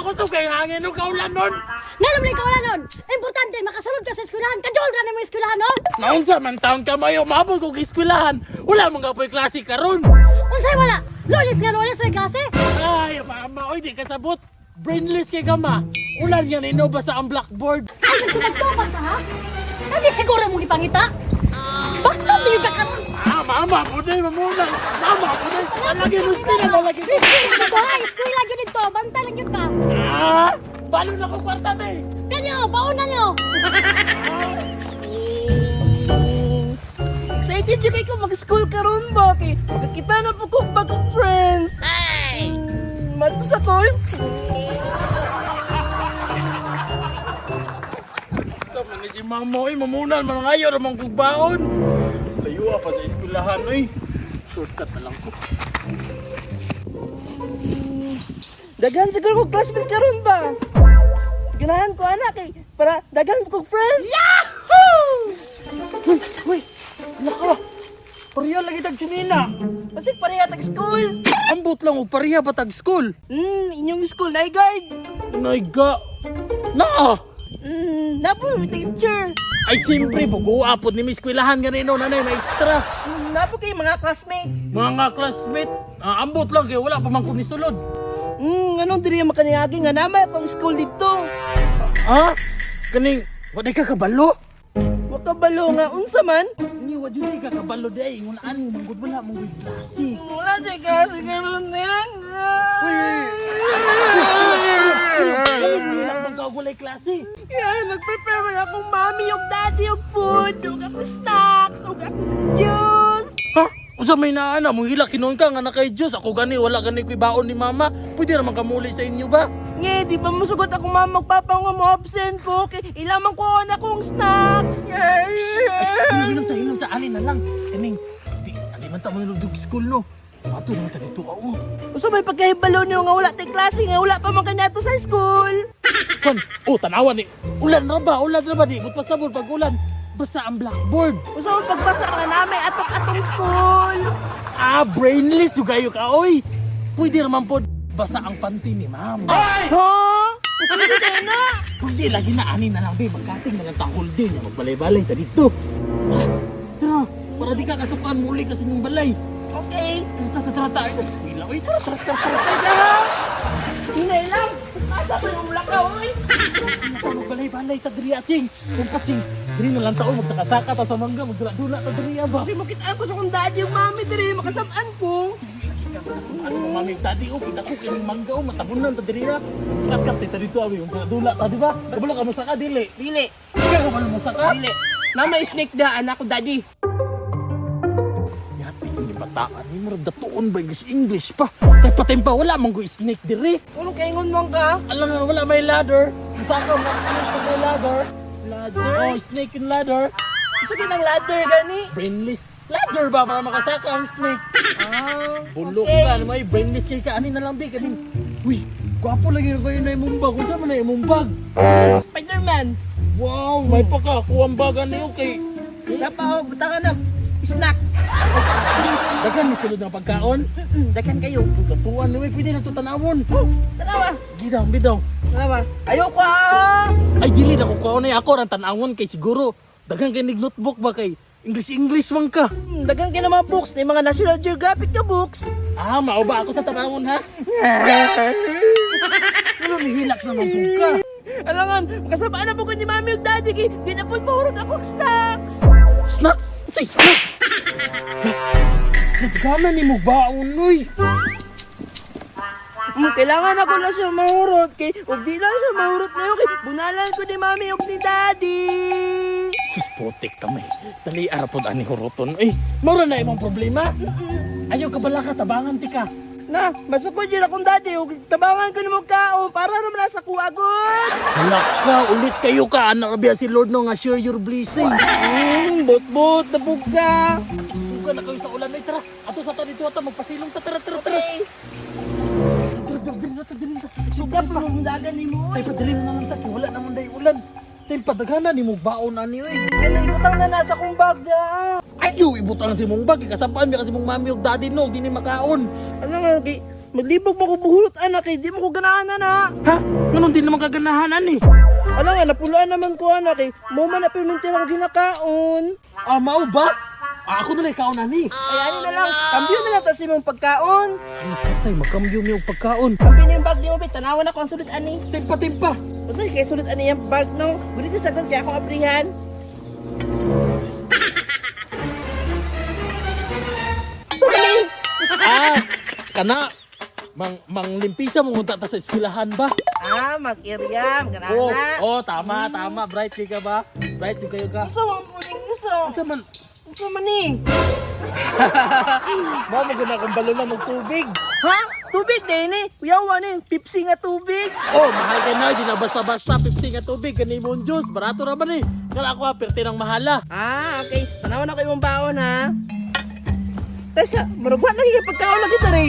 Mama, kusog kay hangin no kaulan nun. Nga naman ikaw wala nun. Importante, makasulod ka sa eskwelahan. Kadol ra na mo eskwelahan, no? Naunsa man taon ka mayo, maabot kog eskwelahan. Wala man kapoy klase karon. Unsay wala? Lunes nga lunes may klase. Ay, mama, oy, di ka sabot. Brainless kay ka, ma. Ulan yan ino basa ang blackboard. Ay, nagtubag-tubag ka, ha? Kani siguro mong ipangita? Bakit mo yung kakaroon? Ah, mama, kuday, mamuna. Mama, kuday. Lalagay mo spina, lalagay mo. Eskwela dito, ha? Eskwela yun dito. Bantay lang yun ka. Ah, balo na ko kwarta, be. Kanyo, baon na niyo. Excited yun kay ko mag-school karon ba? Kay makakita na po kong bagong friends. Ay! Mato sa ko. Sama ni si mama, oy, mamunan, manangayo, ramang kugbaon. Layo pa sa eskwelahan, oy. Shortcut na lang ko. Daghan siguro kong classmate karon ba? Ganahan ko anak kay para daghan kong friends. Yahoo! Uy, uy, nako. Pareha lagi tag sinina. Basig pareha tag school. Ambot lang og pareha pa tag school. Inyong school na guard. Naiga. Naa. Napo teacher. Ay siyempre, bugo apod ni Miss Eskwelahan ganino nanay na extra. Napo kay mga classmate. Mga classmate, ah, ambot lang kay wala pa man ko ni sulod. Anong diri makaniagi nga naman atong school dito? Ha? Kaning wa di ka kabalo? Wa ka balo nga unsa man? Ni wa jud ka kabalo di ay ingon ani manggod wala mo gyud klase. Wala di kasi karon yan. Wala bang kagulay klase? Yeah, nag-prepare man akong mami ug daddy og food, ug akong snacks, ug akong juice. Ha? Unsa may naana mo hila kinon ka nga na kay Diyos ako gani wala gani ko'y baon ni mama. Pwede ra man kamuli sa inyo ba? Nge, di ba musugot akong mama magpapa nga mo absent ko kay ilamang ko na akong snacks. Hilom sa hilom sa ani na lang. Kaning di ani man ta mo nilugdog school no. Ato naman ta dito ako. Usa may pagkahibalo niyo nga wala tay klase nga wala pa man kaniadto sa school. Kon, oh tanawan ni. Ulan ra ba? Ulan ra ba di? But pasabol pag ulan. Basa ang blackboard. Usa may pagbasa nga namay atong-atong school. Ah, brainless yung kayo ka, oy. Pwede naman po basa ang panty ni ma'am. Ha? Pwede tayo na. Pwede lagi na ani na lang, be. Magkating na lang ta whole day. Magbalay-balay ta dito. Tara, tara. Para di ka kasukan muli kasi ng balay. Okay. Tara, tara, tara, tara. Ay, eskwela, oy. Tara, tara, tara, tara. Teka ha. Hinay lang. Asa pa yung mulakaw, oy? Tara, magbalay-balay ta diri ating. Kumpatsing, diri na lang tao magsakasaka ta sa mangga, magdula-dula ta diri ba. Kasi makita ko sa kong daddy yung mami diri, makasamaan ko. Ano mo mami daddy oh, kita ko kining mangga oh, matabunan ta diri ha. Kat-kat ta dito abi, magdula ta di ba? Kabalo ka mosaka dili. Dili. Ikaw kabalo mosaka? Dili. Mama snake da anak ko daddy. Yati ni bataan ni murag datuon ba English English pa. Tay patimpa wala man go snake diri. Anong kaingon man ka? Alam nga wala may ladder. Mosaka mo snake pag may ladder. Ladder? Oh, snake and ladder. Gusto ng ladder gani? Brainless. Ladder ba para makasaka ang snake? Ah, Bulok okay. ka, ano may brainless kay ka. Ani na lang di kaning. Uy, gwapo lagi kayo na imong bag. Unsa man na imong bag? Spider-Man. Wow, may pagkakuha ang baga niyo kay Napa butangan na snack. Daghan ni sulod ng pagkaon. Daghan kayo. Katuan ni pwede na to tanawon. Tanawa. Gidaw, bidaw. Tanawa. Ayoko ah. Ay dili na ko kaon ay ako ran tanawon kay siguro daghan kay nig notebook ba kay English English man ka. Daghan kayo ng mga books, na yung mga National Geographic na books. Ah, mao ba ako sa tanawon ha? Pero nihilak naman po ka. Alangan, makasama na po ko ni mami ug daddy kay di na po mahurot akong snacks. Snacks? Unsay snacks? Nagana ni mo baon oy. Kailangan ako na siya mahurot kay ug di lang siya mahurot na kay bunalan ko ni mami ug ni daddy. Sus putik ta may. Dali ara pod ani huroton oy. Mura na imong problema. Ayaw ka bala ka tabangan ti ka. Na, masukod yun akong daddy ug tabangan ko nimo kaon para naman nasa kuwagon. Hala ka, ulit kayo ka. Anak rabiya si Lord no nga share your blessing. Bot-bot na ka. Suga na kayo sa ulan. Ay, tara. Ato sa ta dito ata magpasilong ta. Tara, tara, tara. Okay. Tara, tara, tara, tara, tara. Suga pa mong dagan nimo. Ay, padali mo na lang ta. Kay wala naman day ulan. Tay, padaghanan ni mo baon ani oy. Ano ibutang na nasa kong bag da. Ayaw, ibutang si mong bag. Kasabaan mi kasi mong mami ug daddy no. Di ni makaon. Ano nga kay Maglibog mo ko buhulot anak kay di mo ko ganahan ana. Ha? Nganong di naman kaganahan ani? Ala nga napulaan naman ko anak kay mo man na pirminti ko ginakaon. Ah, mao ba? Ah, ako na lang ikaw ani. Ay ani na lang, kambyo na lang ta sa imong pagkaon. Ay, patay, magkambyo mi og pagkaon. Kambyo na yung bag nimo be, tanawan ako ang sulit ani. Timpa, timpa. Basta kay sulit ani yung bag no. Gulit sa sagot kay akong abrihan. So mani. Ah, kana mang manglimpisa mo unta ta sa eskwelahan ba? Ah, mag-iryam, ganahan Oh, na. oh, tama, tama. Bright kay ka ba? Bright yung kayo ka. Unsa man puning isa? Unsa man? Unsa man ni? Mao mo gud akong balon og tubig. Ha? Tubig din eh. Kuyawa ni, Pepsi nga tubig. Oh, mahal ka na, di na basta-basta 50 nga tubig kani mong juice, barato ra man eh. Kana ako ha, perti ng mahala. Ah, okay. Tanawan ako imong baon ha. Tesa, marugwa lagi kay pagkaon lagi tari.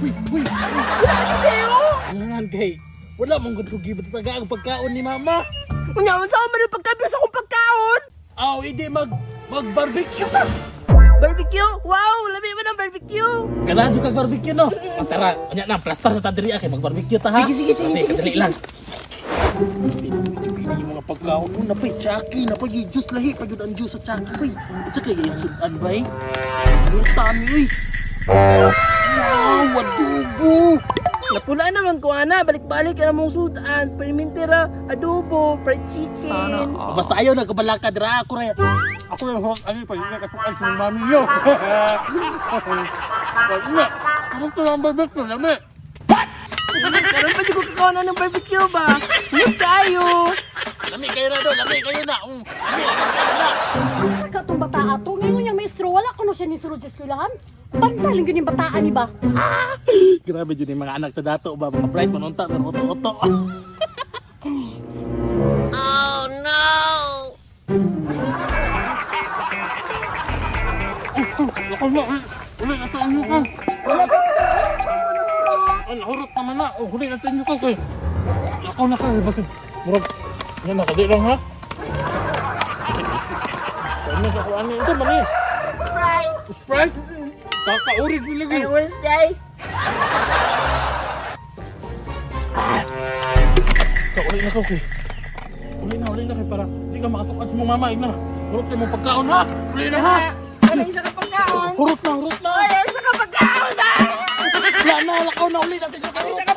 Uy, uy, Wala ni kayo. ang kay. Wala mong gud ko gibot taga ang pagkaon ni mama. Unya unsa man yung pagkabi sa akong pagkaon? Aw, hindi mag mag barbecue ta. Barbecue? Wow, labi man ang barbecue. Ganahan jud kag barbecue no. Ah, tara, unya na plastar sa tadiri kay mag barbecue ta ha. Sige, sige, sige, sige, kadali sige. lang. Kini yung mga pagkaon mo, napay Chucky, napay yung juice lahi, pag yun ang juice sa Chucky, uy. At saka yung sudan ba eh? Lutami, uy. Wow, adobo! Napula naman ko ana, balik-balik ka na mong sudan, permintera, adobo, fried chicken. Basta ayaw na kabalakad ra ako ra. Ako lang hot ani pag ka sa sa mami yo. Pag na, karon to ang barbecue lami. Karon pa di ko kakaon ng barbecue ba? Hindi kayo. Lami kayo na do, lami kayo na. Lami kayo na. Asa ka tong bata ato? Ngayon niyang maestro, wala kuno siya ni sulod sa eskwelahan. Banta lang yun yung bataan ni ba? Grabe jud yung mga anak sa dato ba, mga bright manunta pero oto-oto. Oh no. Ako na, uli na sa inyo ka. Ay, nahurot naman na. Oh, huli na sa inyo ka. Kay. Ako na ka. Basta, murag, yan na, kadi lang ha. Ano sa kuan niya? Ito, mali. Sprite. Sprite? Kakaurid mo lagi. Ay, Wednesday. Ka, uli na ka, okay. Uli na kay para di ka makasukan sa mong mama. Ina, hurot na mong pagkaon ha. Uli na ha. Ano isa ka pagkaon? Hurot na, hurot na. Ay, isa ka pagkaon ba? Wala na, lakaw na uli na. Tignan ka.